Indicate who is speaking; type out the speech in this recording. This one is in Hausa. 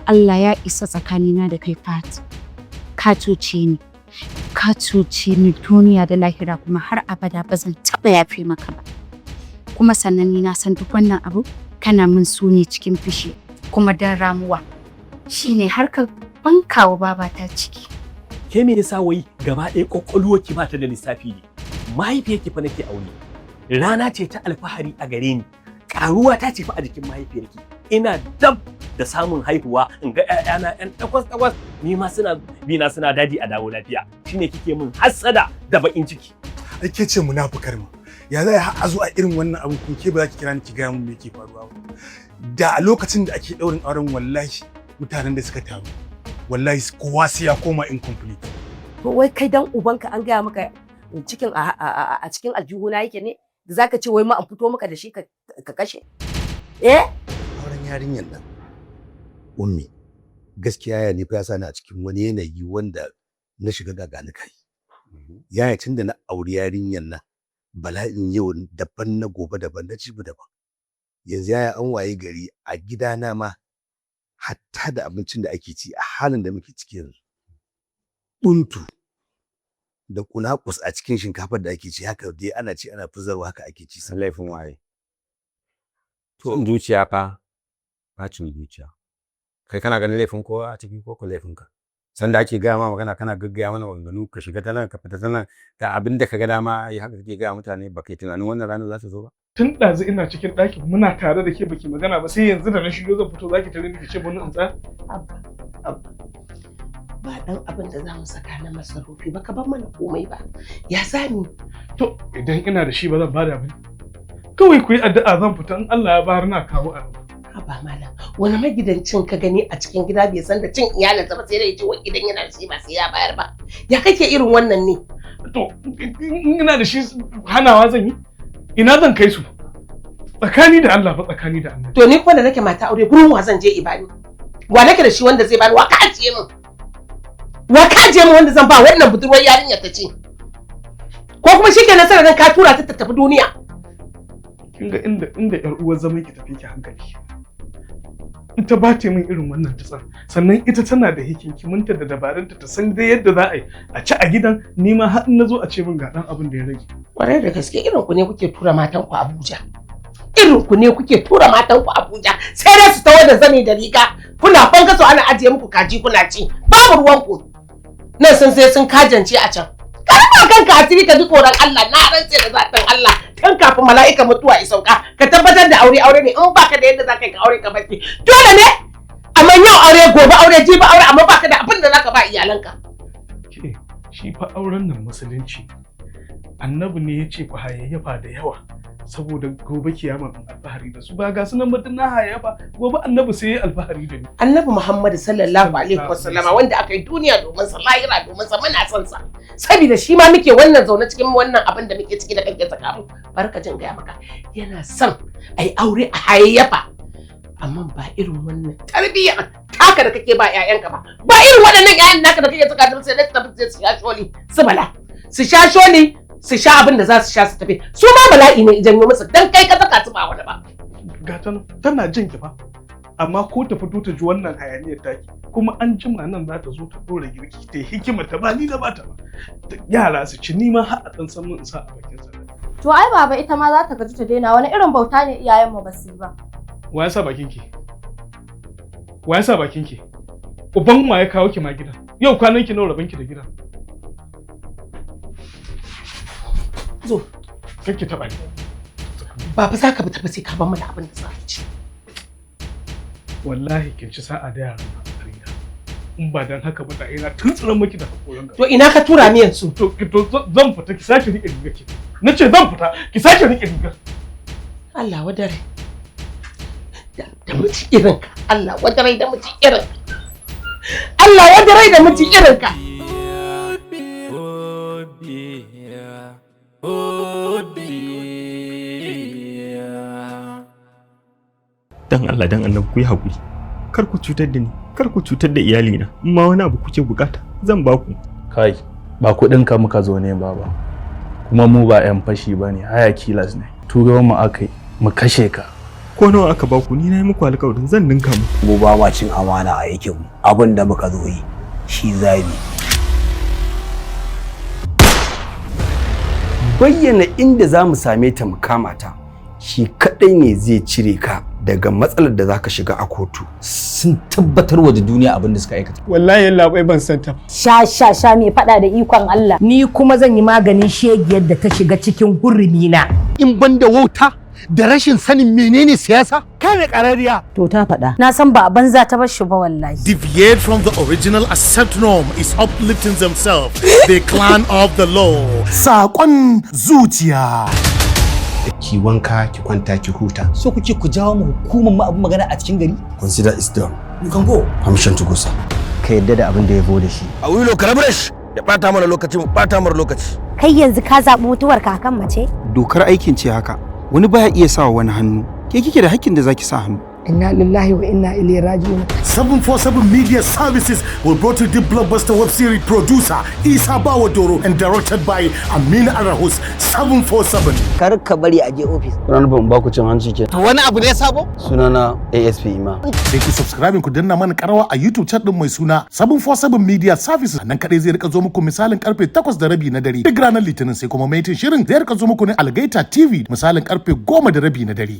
Speaker 1: Allah ya isa tsakanina da kai, Fat. Ka cuce ni. Ka cuce ni duniya da lahira, kuma har abada ba zan taɓa yafe maka ba. Kuma sannan ni na san duk wannan abu kana min su ne cikin fushi kuma dan ramuwa. Shine har ka bankawa babata ciki.
Speaker 2: Ke, me yasa wai gaba ɗaya ƙwaƙwalwar ki ba ta da lissafi ne? Mahaifiyarki fa nake aure. Rana ce ta alfahari a gare ni. Karuwa ta ce fa a jikin mahaifiyarki. Ina dab da samun haihuwa, in ga ƴaƴana ƴan takwas takwas, ni ma suna bina suna "Daddy, a dawo lafiya." Shine kike min hassada da baƙin ciki.
Speaker 3: Ai ke ce munafukar ma. Ya za a zo a irin wannan abin kun ke ba za ki kira ni ki gaya mun me yake faruwa ba? Da a lokacin da ake daurin auren, wallahi mutanen da suka taru, wallahi kowa sai ya koma incomplete.
Speaker 4: To wai kai dan ubanka, an gaya maka cikin a cikin aljihuna yake ne da zaka ce wai ma an fito maka da shi ka kashe? Eh.
Speaker 5: Auren yarinyar nan, Ummi, gaskiya ya ne fa ya sani a cikin wani yanayi wanda na shiga gagani kai. Yaya, tun da na auri yarinyar nan, bala'in yau daban, na gobe daban, na jibi daban. Yanzu yaya, an waye gari a gidana ma, hatta da abincin da ake ci a halin da muke ciki yanzu, buntu da kunakus a cikin shinkafar da ake ci, haka dai ana ci ana fizarwa, haka ake ci.
Speaker 6: Laifin waye? To zuciya fa, bacin zuciya. Kai kana ganin laifin kowa a ciki ko ko laifinka? Sanda ake gaya ma magana, kana gaggaya mana maganganu, ka shiga ta nan, ka fita ta nan, da abin da ka ga dama yi, haka kake gaya mutane. Ba kai tunanin wannan ranar za ta zo ba.
Speaker 7: Tun ɗazu ina cikin ɗakin muna tare da ke, baki magana ba, sai yanzu da na shigo zan fito zaki tare ni ki ce bani in tsaya.
Speaker 8: Abba, Abba, ba dan abin da za mu saka na masarufi ba, ka bar mana komai ba. Ya sami?
Speaker 7: To idan ina da shi ba zan bada ba? Kawai ku yi addu'a, zan fita, in Allah ya bayar na kawo a.
Speaker 8: Haba malam, wani magidancin ka gani a cikin gida bai san da cin iyalinsa ba, sai dai ya ce wai idan yana da shi ba sai ya bayar ba? Ya kake irin wannan ne?
Speaker 7: To in ina da shi hanawa zan yi? Ina zan kai su? Tsakani da Allah fa, tsakani da Allah.
Speaker 8: To ni kuma da nake mata aure, gurin wa zan je ibani? Wa nake da shi wanda zai bani? Wa ka ajiye min? Wa ka ajiye min wanda zan ba wannan budurwar yarinyar ta ce? Ko kuma shikenan sanadin ka tura ta ta tafi duniya?
Speaker 7: Kin ga inda yar uwar zaman ki tafi ki hankali. Ita ba ta min irin wannan tutsan. Sannan ita tana da hikinkiminta da dabarunta, ta san dai yadda za a yi a ci a gidan, ni ma har in na zo a ce min ga dan abin da ya rage.
Speaker 8: Kwarai da gaske, irin ku ne kuke tura matan ku Abuja. Irin ku ne kuke tura matan ku Abuja, sai dai su tawo da zani da riga, kuna fankaso ana ajiye muku kaji kuna ci, babu ruwan ku. Nan sun sai sun kajance a can. Ka rufa kanka asiri, ka ji tsoron Allah. Na rantse da zatin Allah, tun kafin mala'ika mutuwa ya sauka, ka tabbatar da aure aure ne. In baka da yadda zaka yi ka aure, ka baki dole ne. Amma yau aure, gobe aure, jibi aure, amma baka da abin da zaka ba iyalanka.
Speaker 7: Ke, shi fa auren nan musulunci. Annabi ne ya ce ku hayayyafa da yawa saboda gobe kiyama in alfahari da su. Ba ga sunan mutum na hayayyafa, gobe Annabi sai ya alfahari da ni.
Speaker 8: Annabi Muhammad sallallahu alaihi wasallama, wanda aka yi duniya domin sa, lahira domin sa, muna son sa. Saboda shi ma muke wannan zaune cikin wannan abin da muke ciki da kake saka mu. Barka jin gaya maka, yana son ai aure a hayayyafa. Amma ba irin wannan tarbiyya taka da kake ba 'ya'yanka ba. Ba irin waɗannan 'ya'yan naka da kake saka su, sai su tafi su sha sholi, su bala. Su sha sholi, su sha abin da za su sha su tafi. Su ma bala'i ne janyo musu, dan kai ka saka su, ba wani ba.
Speaker 7: Ga ta nan tana jin ki fa. Amma ko ta fito ta ji wannan hayaniyar taki, kuma an jima nan za ta zo ta dora girki, ta yi hikima ta ba ni da ba ta ba. Yara su ci, ni ma har a ɗan san mun in sa a bakin sa.
Speaker 9: To ai baba, ita ma za ta gaji ta daina. Wani irin bauta ne iyayenmu ba su yi ba?
Speaker 7: Wa ya sa bakin ki? Wa ya sa bakin ki? Uban wa ya kawo ki ma gidan? Yau kwanan ki nawa rabon ki da gidan?
Speaker 8: Zo.
Speaker 7: Kar ki taɓa ni.
Speaker 8: Ba fa za ka bi ta ba, sai ka bar mana abin da za mu ci.
Speaker 7: Wallahi kin ci sa'a da yaran nan, Farida. In ba dan haka ba, da ina tuntsiran miki da hakoran gaba.
Speaker 8: To ina ka tura ni yanzu?
Speaker 7: To zan fita, ki sake rike rigar ki. Nace zan fita, ki sake rike rigar.
Speaker 8: Allah wadare. Da miji irinka. Allah wadare da miji irinka. Allah wadare da miji irinka.
Speaker 10: Dan Allah dan Annabi ku yi haƙuri, kar ku cutar da ni, kar ku cutar da iyalina. In ma wani abu kuke bukata, zan ba ku.
Speaker 11: Kai, ba kuɗinka muka zo ne ba ba, kuma mu ba 'yan fashi ba ne, hire killers ne. Turo mu aka yi mu kashe ka.
Speaker 10: Ko nawa aka baku, ni na yi muku alƙawarin zan ninka muku.
Speaker 12: Mu ba ma cin amana a aikin mu. Abin da muka zo yi shi zabi.
Speaker 13: Bayyana inda za mu same ta mu kama ta shi kadai ne zai cire ka daga matsalar da za ka shiga a kotu.
Speaker 14: Sun tabbatar wa da duniya abin da suka aikata.
Speaker 15: Wallahi yallaɓai, ban san ta.
Speaker 16: Sha sha sha mai faɗa da ikon Allah.
Speaker 4: Ni kuma zan yi maganin shegiyar da ta shiga cikin hurumi na.
Speaker 17: In ban da wauta da rashin sanin menene siyasa, kai ƙarariya.
Speaker 16: To ta faɗa. Na san ba a banza ta bar shi ba wallahi.
Speaker 18: Deviate from the original accept norm is uplifting themselves, the clan of the law. Saƙon zuciya.
Speaker 6: Ki wanka, ki kwanta, ki huta.
Speaker 14: So kuke ku jawo mu hukumar mu abin magana a cikin gari?
Speaker 6: Consider is done.
Speaker 14: You can go.
Speaker 6: Permission to go, sir.
Speaker 12: Ka yadda da abin da ya zo da shi.
Speaker 19: A wilo ka rabu da shi, ya bata mana lokaci, mu bata mana lokaci.
Speaker 9: Kai yanzu ka zaɓi mutuwar kakan mace?
Speaker 13: Dokar aikin ce haka, wani baya iya sa wani hannu, ke kike da hakkin da zaki sa hannu.
Speaker 15: Inna lillahi wa inna ilaihi raji'un.
Speaker 18: 747 Media Services will brought to the blockbuster web series, producer Isa Bawadoro and directed by Amina Arahus, 747.
Speaker 12: Kar ka bari a je ofis.
Speaker 13: Kuna nufin ba ku cin hanci ke?
Speaker 17: To wani abu ne sabo?
Speaker 13: Sunana ASP Ima.
Speaker 18: Sai ku subscribe, ku danna mana karawa a YouTube channel din mai suna 747 Media Services. Nan kadai zai rika zo muku misalin karfe 8:30 na dare. Duk ranar Litinin, sai kuma maitin shirin zai rika zo muku ne Algaita TV misalin karfe 10:30 na dare.